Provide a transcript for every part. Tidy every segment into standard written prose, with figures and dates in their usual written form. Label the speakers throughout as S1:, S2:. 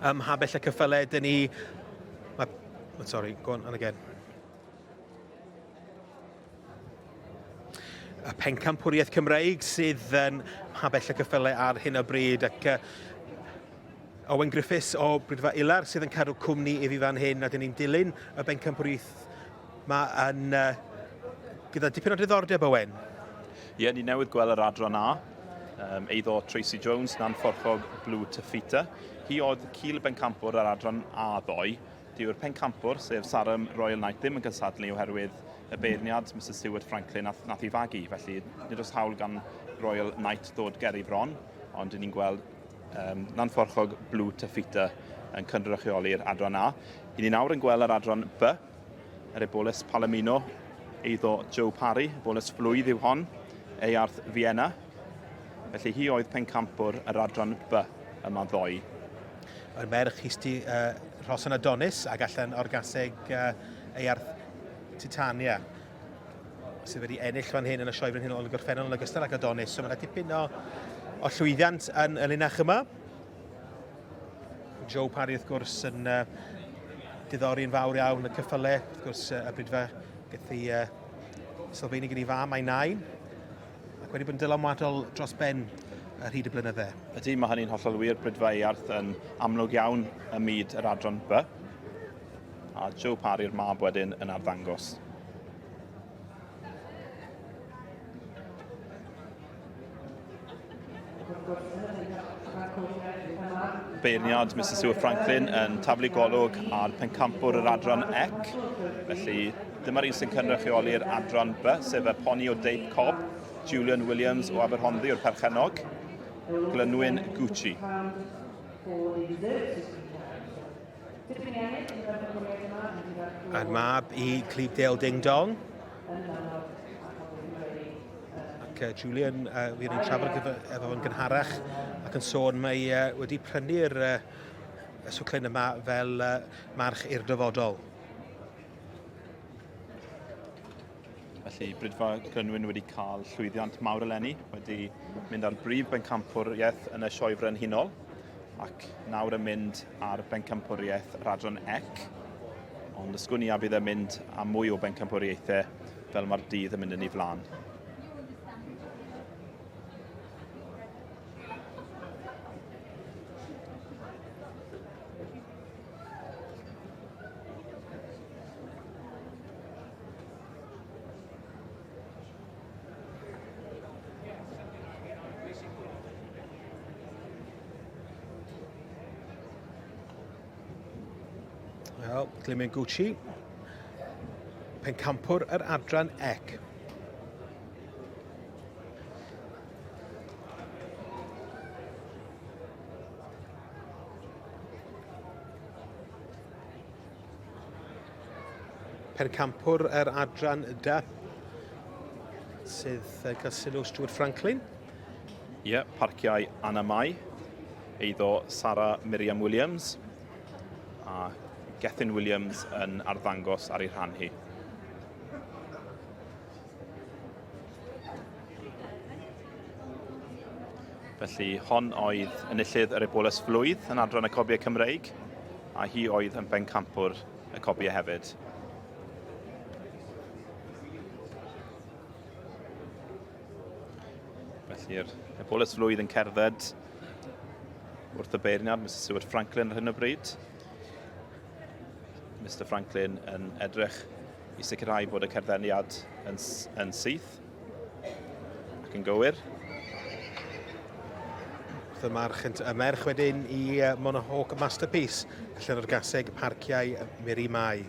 S1: ym Mhabell y Cyffyle. Dyn ni... Mae... Sorry, go on, and again. Y pencampwriaeth Cymreig sydd yn Mhabell y Cyffyle ar hyn o bryd ac uh, Owen Griffiths o Bridfa Ilar sydd yn cadw cwmni i fi fan hyn a dyn ni'n dilyn y bencampwriaeth ma yn uh, gyda dipyn o diddordeb Owen.
S2: Ie, yeah, ni newydd gweld yr adran A, um, eiddo Tracy Jones, Nanfforchog Blue Tafita. Hi oedd cil bencampwr ar adran A ddoe. Dyw'r pencampwr, sef Sarum Royal Knight, ddim yn cysadlu oherwydd y beirniad, Mrs Stuart Franklin, nath, nath i fagu. Felly, nid oes hawl gan Royal Knight ddod ger ei bron, ond dyn ni'n gweld um, Nanfforchog Blue Tafita yn cynrychioli'r adran A. I ni nawr yn gweld yr adran B, yr eboles Palomino, eiddo Joe Parry, eboles flwydd yw hon, ei arth Vienna. Felly hi oedd pencampwr yr adran B yma ddoe.
S1: Yr merch i sti, uh, Rhosan Adonis ac allan o'r gaseg uh, ei arth Titania sydd wedi ennill fan hyn yn y sioe frenhinol yn y gorffennol yn ogystal ag Adonis. So mae yna dipyn o, o llwyddiant yn y linach yma. Joe Parry wrth gwrs yn uh, diddori yn fawr iawn y cyffyle, wrth gwrs uh, y bridfa gaeth ei uh, sylfaenu gen i fam a'i nain, ac wedi bod yn dylanwadol dros ben ar hyd y blynydde.
S2: Ydy, mae hynny'n hollol wir, Bridfa Earth yn amlwg iawn ym myd yr adran B. A Joe Parry'r mab wedyn yn arddangos. Beirniad Mrs Stuart Franklin yn taflu golwg ar pencampwr yr adran ec. Felly dyma'r un sy'n cynrychioli'r adran B, sef y poni o deip cob, Julian Williams o Aberhonddu yw'r perchennog, Glynwyn Gucci.
S1: A'r mab i Clevedale Ding Dong. Ac uh, Julian, uh, wir ni'n trafod gyda, efo fo'n gynharach ac yn sôn mae uh, wedi prynu'r uh, y swclen yma fel uh, march i'r dyfodol.
S2: Felly Bridfa Glynwyn wedi cael llwyddiant mawr eleni, wedi mynd ar brif bencampwriaeth yn y Sioe Frenhinol ac nawr yn mynd ar bencampwriaeth yr adran ec. Ond ysgwn i a fydd yn mynd am mwy o bencampwriaethau fel mae'r dydd yn mynd yn ei flaen.
S1: Wel, Glymin Gucci, pencampwr yr adran ec. Pencampwr yr adran D sydd yn cael sylw Stuart Franklin.
S2: Ie, yeah, parciau Anna Mai, eiddo Sara Miriam Williams a Gethin Williams yn arddangos ar ei rhan hi. Felly hon oedd enillydd yr Eboles Flwydd yn adran y Cobiau Cymreig, a hi oedd yn bencampwr y Cobiau hefyd. Felly'r Eboles Flwydd yn cerdded wrth y beirniad, Mr Stuart Franklin ar hyn o bryd. Mr Franklin yn edrych i sicrhau bod y cerddeniad yn, yn syth ac yn gywir.
S1: Wrth y march, y merch wedyn i Monohawk Masterpiece, allan o'r gaseg Parciau Miri Mai.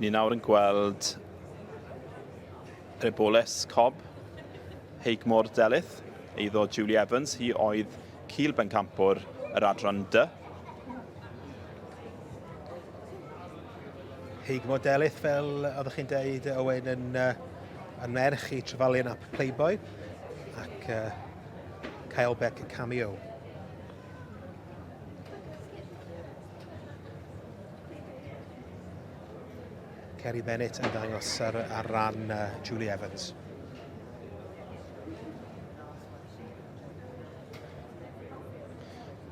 S2: Ni nawr yn gweld Reboles Cob, Heigmor Delyth, eiddo Julie Evans, hi oedd cil bencampwr yr adran D.
S1: Heigmor Delyth, fel oeddech chi'n deud, Owen, yn, uh, yn merch i Trefalian ap Playboy ac uh, Kyle Beck Cameo. Kerry Bennett yn dangos ar, ar ran Julie Evans.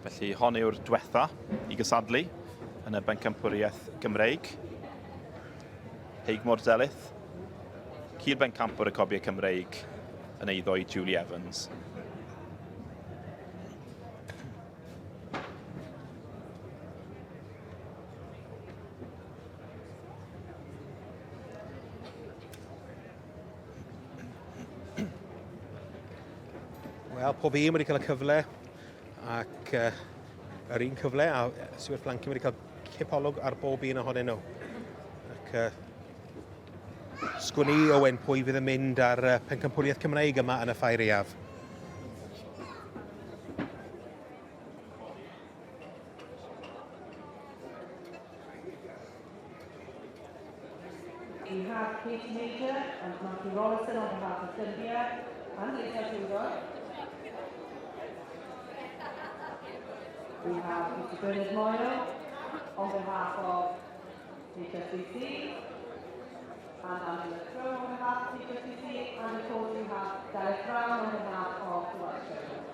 S2: Felly hon yw'r diwetha i gysadlu yn y bencampwriaeth Gymreig. Heigmor Delyth, cil bencampwr y Cobiau Cymreig yn eiddo i Julie Evans.
S1: Wel, pob un wedi cael y cyfle ac uh, yr un cyfle a Stuart Flankin wedi cael cipolwg ar bob un ohonyn nhw. Ac uh, sgwn i, Owen, pwy fydd yn mynd ar uh, Pencampwriaeth Cymreig yma yn y Ffair Eaf.
S3: We have Katie Major and Matthew Rollison on behalf of Cynthia and Lisa Tudor. We have Mr Bernard Moyle on behalf of HSBC and Angela Crow on behalf of HSBC and of course we have Derek Brown on behalf of the Welsh Government.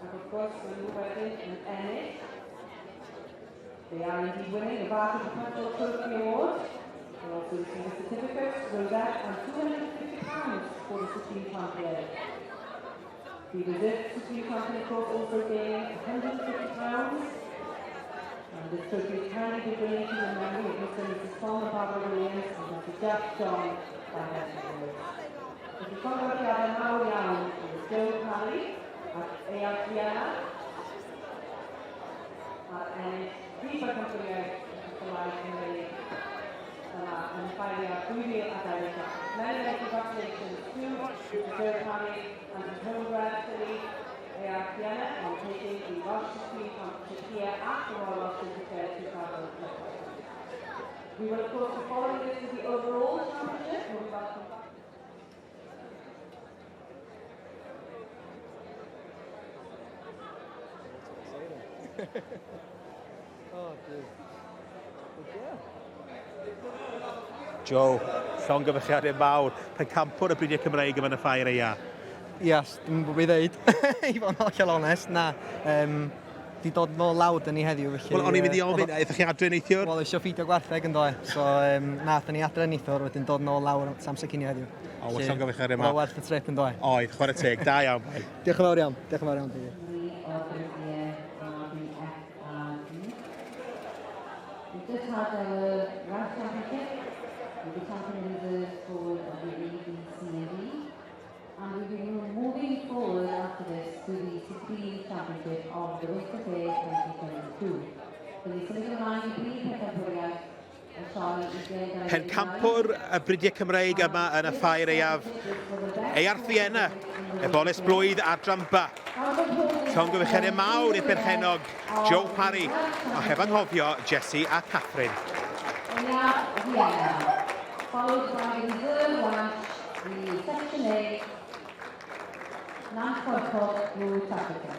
S3: Ac wrth gwrs, maen nhw wedyn yn ennill. They are indeed winning the Barker Potential Trophy Award. They also receive a certificate, rosette and £250 for the Supreme Champion. The Reserve Supreme Champion, of course, also gaining £150. And this trophy is kindly been donated in memory of Mr and Mrs Tom and Barbara Williams and Dr Jeff John by Williams. Felly llongyfarchiadau mawr iawn i Joe Parry ac Earth Vienna ar ennill prif bencampwriaeth y ceffylau Cymreig yma yn Ffair 2022. Many, many congratulations to Mr Joe Parry and his homebred filly Earth Vienna on taking the Welsh Supreme Championship here at the Royal Welsh Winter Fair 2022. We will of course be following this with the overall championship. We'll be welcome back.
S4: Oh, dear. Yeah.
S1: Joe, llongyfarchiadau mawr, pencampwr y bridiau Cymreig yma yn y ffair eia.
S4: Yes, dwi'n gwybod beth i ddeud, i fod yn hollol onest, na. Um, di dod nôl lawr dyn ni heddiw, felly...
S1: Wel, o'n i'n mynd i ofyn, aethoch chi adre neithiwr?
S4: Wel, eisiau ffidio gwartheg yn doe, so um, na, dyn ni adre neithiwr, wedyn dod nôl lawr at amser cinio heddiw.
S1: O, wel, llongyfarchiadau mawr.
S4: Oedd o werth y trip yn doe.
S1: Oedd, chwarae teg, da iawn, boi.
S4: Diolch yn fawr iawn, diolch yn fawr iawn, David.
S5: We've just had our round championship with the champion reserves forward of the A, B, C and D. And we'll be moving forward after this to the Supreme Championship of the Winter Fair 2022. Felly symud ymlaen i brif pencampwriaeth y sioe 2022.
S1: Pencampwr y Bridiau Cymreig yma yn y Ffair Aeaf, Earth Vienna, Eboles Blwydd Adran Ba. Llongyfarchiadau mawr i'r berchennog Joe Parry, a heb anghofio Jesse a Catherine.
S5: Earth Vienna, followed by the reserve Welsh, the Section A, Nant Blue Trafficker.